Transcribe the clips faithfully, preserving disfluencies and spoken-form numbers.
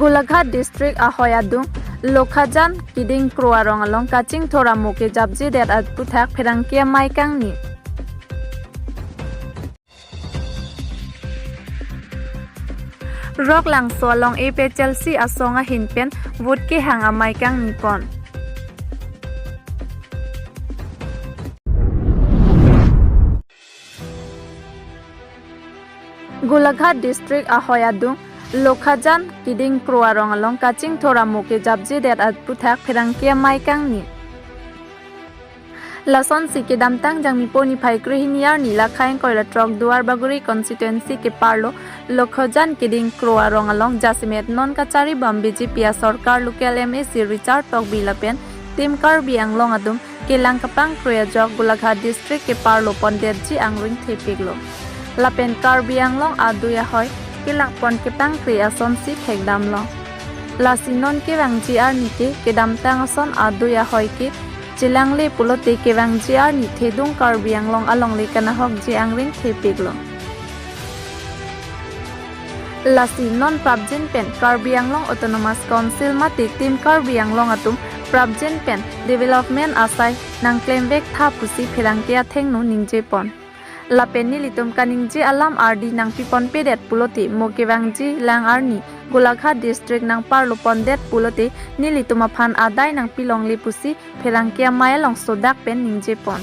Golaghat District ahoi adung Lokhajan Keding Kro arong along kachingthur amo kejapjedet aputhak pherangke amei kangni. Roklangso along A P H L C asong ahin pen vote kehang amei kangni pon. Golaghat District ahoi adung Lokhajan Keding Kro arong along kachingthur amo kejapjedet aputhak pherangke amei kangni. Lasonsi kedamtang Jangmipo niphai krehini arni lakha ingkoi ra throk Duar Bagori constituency keparlo Lokhajan Keding Kro arong along jasemet non kacharibom B J P asorkar local M A C Richard Tokbi lapen Team Karbi Anglong atum kelang kapangkre ajok Golaghat District keparlo pondetji angring thepiklo. Lapen Karbi Anglong adui ahoi kelang pon kepangkre asonsi thekdamlo. Lasi non kevangji arni ke kedamtang ason adui ahoi ke chelangle pulote kevangji arni thedung Karbi Anglong alongle kanahokji angring thepiklo. Lasi non prapjin pen Karbi Anglong Autonomous Council mate Team Karbi Anglong atum prapjin pen development asai nangklemvek tha pusi pherangke athengno ningje pon. Lapen nelitum kaningje alam ardi nangpi ponpedet pulote mo kevangji lang arni Golaghat District nangparlo pondet pulote nelitum aphan adai nangpilongle pusi pherangke amei along sodak pen ningje pon.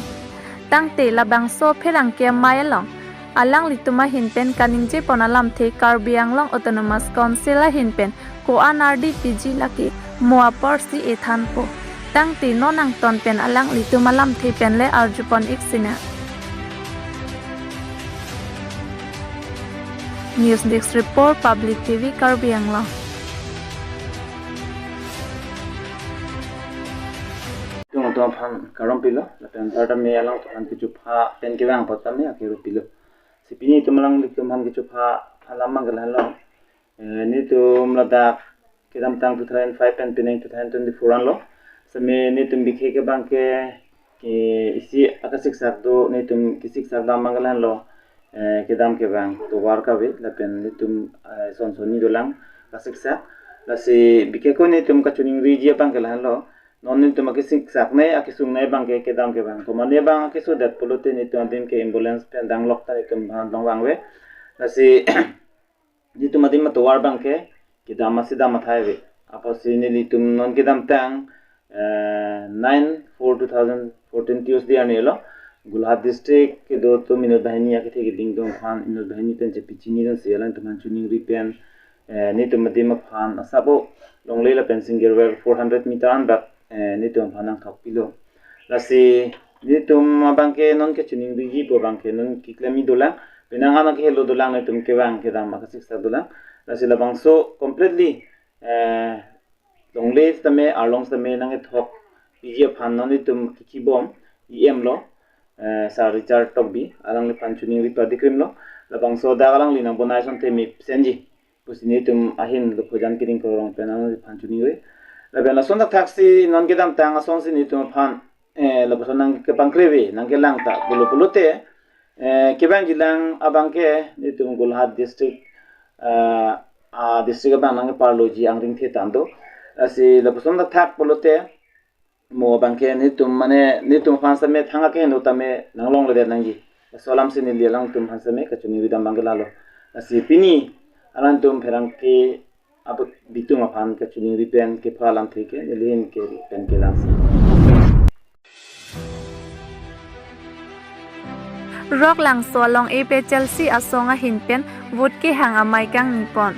Tangte labangso pherangke amei along alanglitum ahin pen kaningje pon alamthe Karbi Anglong Autonomous Council ahin pen ko-an ardi piji lake mo aporsi ethanpo. Tangte non angton pen alanglitum alamthe pen le arjupon ik sinang. News Desk Report, Public T V, Karbi Anglong. Tung tung aphan karompilo, lapen tame alangtum aphan kechupha pen kevang apot tame akerupilo. Si pini itum alanglitum aphan kechupha alam abang ke lahenlo. Eh, nelitum ladak kedamtang two thousand five pen pining two thousand twenty-four anlo. Seme nelitum bikhe ke abang ke, ke isi akasiksak do, nelitum kesiksak dam abang ke lahenlo. Eh, kedam kevang tovar kave, lapen nelitum, eh, son sonni dolang kasiksak. Lasi bikhe ko nelitum kachiningriji abang ke lahenlo. Non nelitum akesiksak ne, akesung ne abang ke kedam kevang. Komatne abang akesodet pulote nelitum adim ke ambulance pen danglok ta nelitum aphan dongvangve. Lasi nelitum adim atovar abang ke kedam asi dam athai ave. Apotsi nelitum non kedamtang, eh, nine four two thousand fourteen Tuesday arni lo Golaghat District kedo atum inut banghini akethe keding atum aphan inut banghini pen chepichinidunsi alangtum aphan chiningri pen, eh, nelitum adim aphan asap longle lapen single wire four hundred meter anbak, eh, nelitum aphan nangthokpilo. Lasi nelitum abang ke non kachiningrijipo abang ke non keklem-i dolang, penang an kehelo dolang nelitum kevang kedam akasiksak dolang. Lasi labangso completely, eh, longle tame arlong tame nangkethok piji aphan non nelitum kikibom E M lo, eh, Sir Richard Tokbi, alangliphan chiningri padikrimlo. Labangso dak alangli nangbonai asonte mepsenji pusi nelitum ahin Lokhajan Keding Kro arong pen alangliphan chiningri. Lapen lason thakthaksi non kedamtang asonsi nelitum aphan, eh, lapuson nangkepangkreve, nangkelang ta pulo pulote, eh, kevangji lang abang ke nelitum Golaghat District, eh, a district abang nangkeparloji angring thetang do. Lasi lapuson thakthak pulote mo abang ke nelitum mane nelitum aphan seme thang akeheno tame nanglongledet nangji. Laso alamsi neli alangtum aphan seme kachiningri dam abang ke lalo. Lasi pini alangtum pherangke abitung aphan kachiningri pen kepha alamthe ke neli ahin ke pen kelangsi. Roklangso along A P H L C asong ahin pen vote kehang amei kangni pon.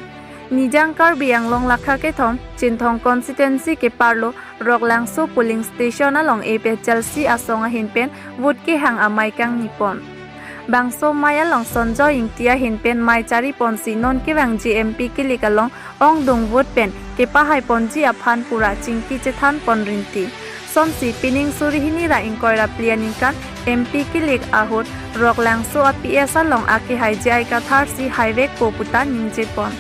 Nijang Karbi Anglong lakha kethom Chinthong constituency keparlo Roklangso polling station along A P H L C asong ahin pen vote kehang amei kangni pon. Bangso mei along Sonjoy Ingti ahin pen mei chari ponsi non kevangji M P kilik along ongdung vote pen kepahai ponji aphan pura chingki chethan pon rinti. Sonsi pining suri hini ra ingkoi ra phli aningkan M P kilik ahut Roklangso a P S along akehai J I Kathar si haivekpo puta ningje pon.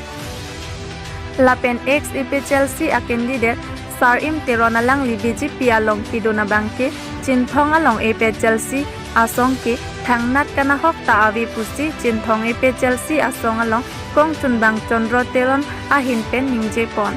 Lapen ex A P H L C a candidate Sar-im Teron alangli B J P along kedun abang ke Chinthong along A P H L C asong ke thangnat kanahok ta ave pusi Chinthong A P H L C asong along kongchunbang Chandra Teron ahin pen ningjepon.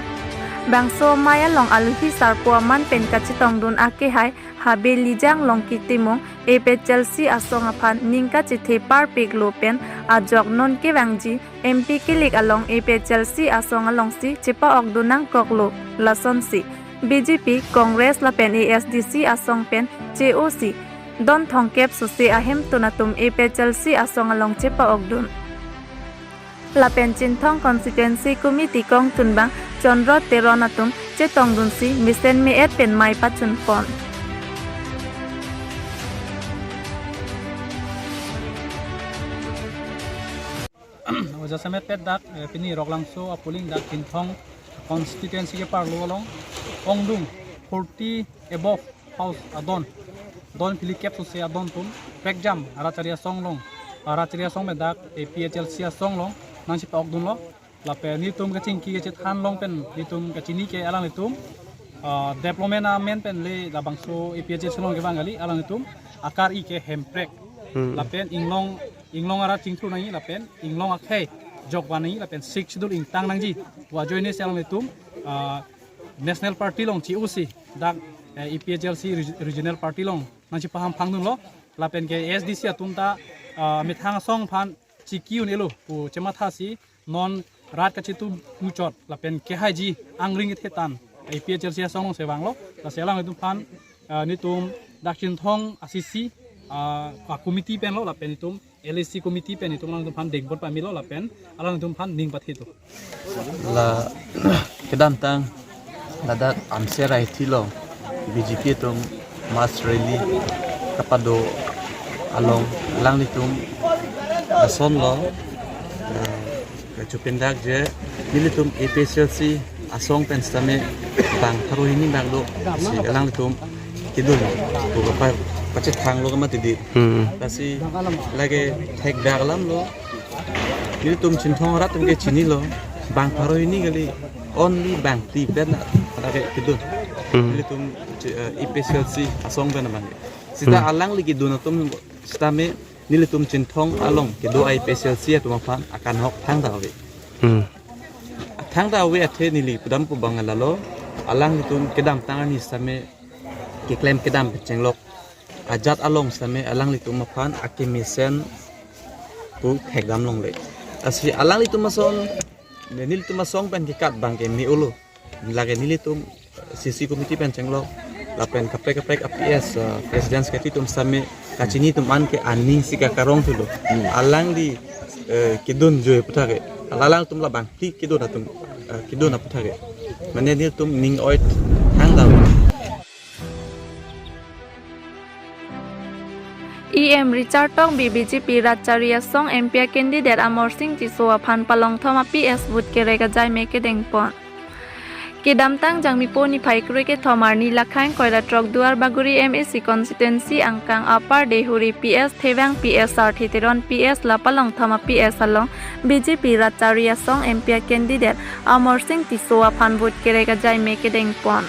Bangso amei along alohi sarpo aman pen kachetongdun akehai Habe Lijang Longki Timung, A P H L C asong aphan ning kachethe parpiklo pen ajok non kevangji M P kilik along A P H L C asong alongsi chepa-okdun nangkoklo. Lasonsi B J P, Congress lapen A S D C asong pen che-osi don thomkep sose ahemtun atum A P H L C asong along chepa-okdun. Lapen Chinthong Constituency Committee kongchunbang Chandra Teron atum chetongdunsi mesen me-et pen mei pachunpon. Oja semet pet dak, eh, pini Roklangso a-polling dak Chinthong constituency ke parlo along ongdung forty above house adon, don phlikep sose adon atum prekjam Ratchari asong along, ah, Ratchari asong pen dak A P H L C asong along nangchepa-okdunlo. Lapen nelitum kachingki kachethan along pen nelitum kachini ke alanglitum, ah, development amen pen le labangso A P H L C along kevang kali, alanglitum akar-i ke Hemprek. Hmm. Lapen inglong, inglong arat chingthur nangji lapen inglong akhei jokvan nangji lapen Sixth Schedule ingtang nangji pu ajoine si alanglitum, ah, National Party along che-osi dak, eh, A P H L C reg-, Regional Party along nangchepaham phangdunlo. Lapen ke A S D C atum ta, ah, methang asong aphan chiki un-elo pu chemathasi non rat kachetu muchot lapen kehaiji angring kethe tan A P H L C asong alongsi vanglo. Lasi alanglitum aphan, ah, nelitum dak Chinthong a-C C, ah, a-committee penlo lapen nelitum L A C committee pen nelitum alanglitum aphan dengpon pamelo lapen alanglitum aphan ning pathedo. La kedamtang ladak Amsera hithi along B J P atum mass rally kapado along alanglitum lasonlo, eh, kachupindak je nelitum A P H L C asong pen sitame bang pharo hini bang do si alanglitum kedun pu kapa-, pachethanglo kamatidi. Hmm. Lasi lake thekdak alamlo. Nelitum Chinthong arat atum ke chinilo. Bang pharo hini kali, only bang phli pen lake kedun. Hmm. Nelitum chi-, eh, A P H L C asong pen abang. Sita Hmm. alangli kedun atum sitame nelitum Chinthong along kedo A P H L C atum aphan akanghok thangta ave. Hmm. Thangta ave athe neli pudam pu bang lalo, alanglitum kedamtang arni sitame keklem kedam pachenglok ajat along sitame alanglitum aphan akemesen pu thekdam longle. Lasi alanglitum ason, nelitum asong pen kekat bang ke me-olo. Lake nelitum C C committee pen chenglok lapen kaprek kaprek a-P S, uh, president secretary atum sitame kachini atum an ke aning si kakarong thulo. Hmm. Alangli, eh, kedun joi aputhak ke. Alangtum labang phli kedun atum, eh, kedun aputhak ke. Mane nelitum ning oi thangdam. E M Richard Tokbi B J P Ratchari asong M P a-candidate Amarsing Tisso aphan palongthom a-P S vote kerek ajaime kedengpon. Kedamtang Jangmipo niphai krui kethom arni Lakhaing Koiratrok Duarbagori M A C constituency angkang Upper Deihori P S, Thevang P S, Sarthe Teron P S la palongthom a-P S along B J P Ratchari asong M P a-candidate Amarsing Tisso aphan vote kerek ajaime kedengpon.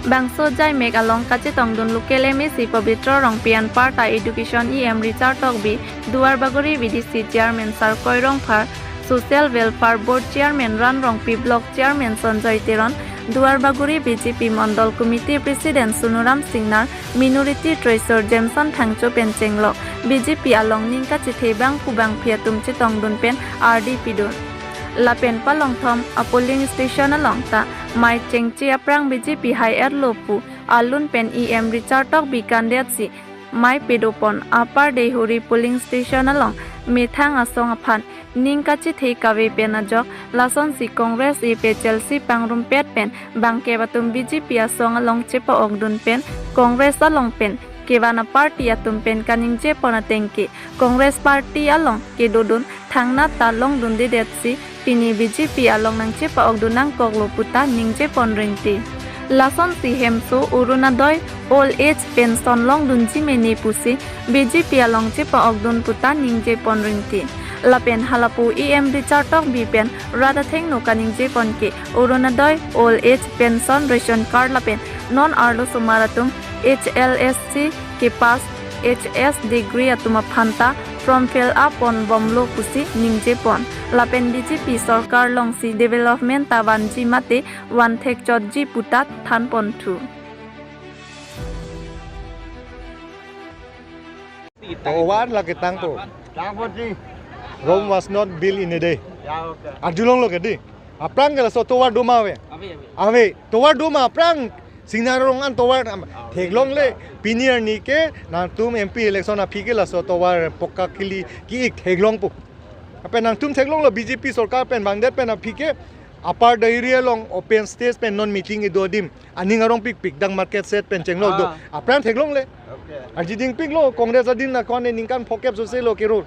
Bangso ajaimek along kachetongdun local M A C Pabitra Rongpi anparta Education E M Richard Tokbi, Duarbagori V D C Chairman Sarkoi Rongphar, Social Welfare Board Chairman Ran Rongpi, Block Chairman Sanjoy Teron, Duarbagori B J P Mondol Committee President Sunuram Singnar, Minority Treasurer Jameson Thangcho pen chenglok B J P along ning kachethe bangphu bangphi atum chetongdun pen ardi pidun. Lapen palongthom a-polling station along ta mei chengche aphrang B J P hai-etlo pu alun pen E M Richard Tokbi kandetsi mei pedopon. Upper Deihori polling station along methang asong aphan ning kachethe kave pen ajok lasonsi Congress A P H L C pangrumpet pen bangkep atum B J P asong along chepa-okdun pen Congress along pen kevan a-party atum pen kaningjepon ateng ke Congress party along kedodun thangnat ta longdundedetsi pini B J P along nangchepa-okdun nangkoklo puta ningjepon ringti. Lasonsi hemso Orunodoi old age pension longdunji mene pusi B J P along chepa-okdun puta ningjepon ringti. Lapen halapu E M Richard Tokbi pen rat athengno kaningjepon ke Orunodoi old age pension, ration card lapen non arlosomar atum H L S C kepass, H S degree atum aphanta from fill up pon bomlo pusi ningje pon. Lapen B J P sorkar longsi development ta vanji mate van thekchotji puta than pon thu. Tovar lake tangpo. Tangpo ji. Rome was not built in a day. Ya, okay. Arjulonglo ke dei. Aphrang ke laso tovar do ma ave? Ave, ave. Ave. Tovar do ma aphrang? Singnar arong an tovar am-, theklongle. Pini arni ke nangtum M P election aphi ke laso tovar pokka kili ki-ik theklongpo. Lapen nangtum theklonglo B J P sorkar pen bangdet pen aphi ke Upper Dahiri along open stage pen non meeting kedo adim aning arong pikpik dak market shed pen chenglo do. Ah. Aphrang theklongle. Okay. Arjiding piklo Congress adin na kone ningkan phokep sose lo kero.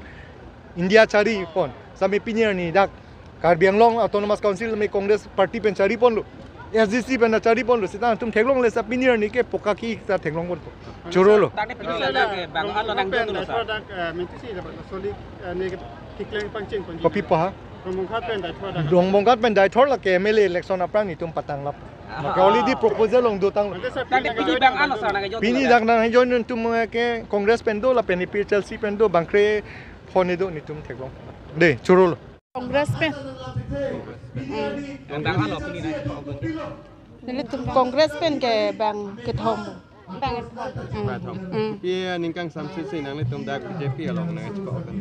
India chari pon. Sami pini arni dak Karbi Anglong Autonomous Council me Congress Party pen chari ponlo. S D C pen chari ponlo. Sita nangtum theklongle sa pini arni ke pokka ki sa theklong ponpo. Chorolo. Dak de pini sa dak, eh, bang alo nang pen jono sa. Dak, eh, minti si dapat solid, eh, ne keklem pangcheng pon. Kopi pa ha? Rongmongkhat pen daithor dak. Rongmongkhat pen daithor lake M L A election aphrang netum patanglap. Ah. Maka already proposal along dotanglo. Ante sa dak de pini bang alo sa nang jono. Pini dak nangjoin netum, eh, ke Congress pen do lapen A P H L C pen do bangkre phone do netum theklong. Dei, chorolo. Congress pen. Hmm. Bang alo pini na. Nelitum Congress pen ke bang kethom. Bang kethom. Hmm. Bang kethom. Hmm. Pi ningkan samsi si nanglitum dak B J P along nangchepok pen.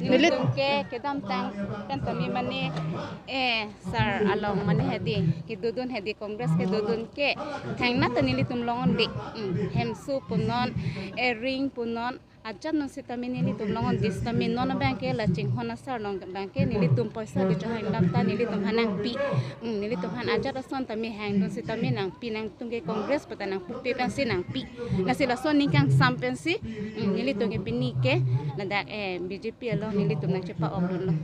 Nelitum ke kedamtang pen tame mane, eh, sir along mane hedi kedodun hedi Congress kedodun ke thangnat ta nelitum long-un-ik. Hmm. Hemso punon, ering punon, ajat non sitame nelitum long-un-ik sitame non abang ke la chinghon asar along abang ke nelitum poisa kechohang dam ta nelitum aphan nangpi. Hmm, nelitum aphan ajat ason tame hangdun sitame nangpi, nangtum ke Congress puta nangpupe pensi nangpi. Lasi lason ningkan sam pensi, hmm, nelitum ke pini ke ladak, eh, B J P along nelitum nangchepa-okdunlo.